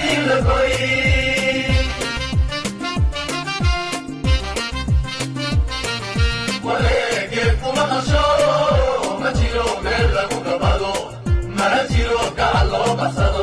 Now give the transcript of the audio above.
Haddii la goy. Wareege kuma qasho, ma jiro meel lagu gabado, mana jiro gacal loo baxsado.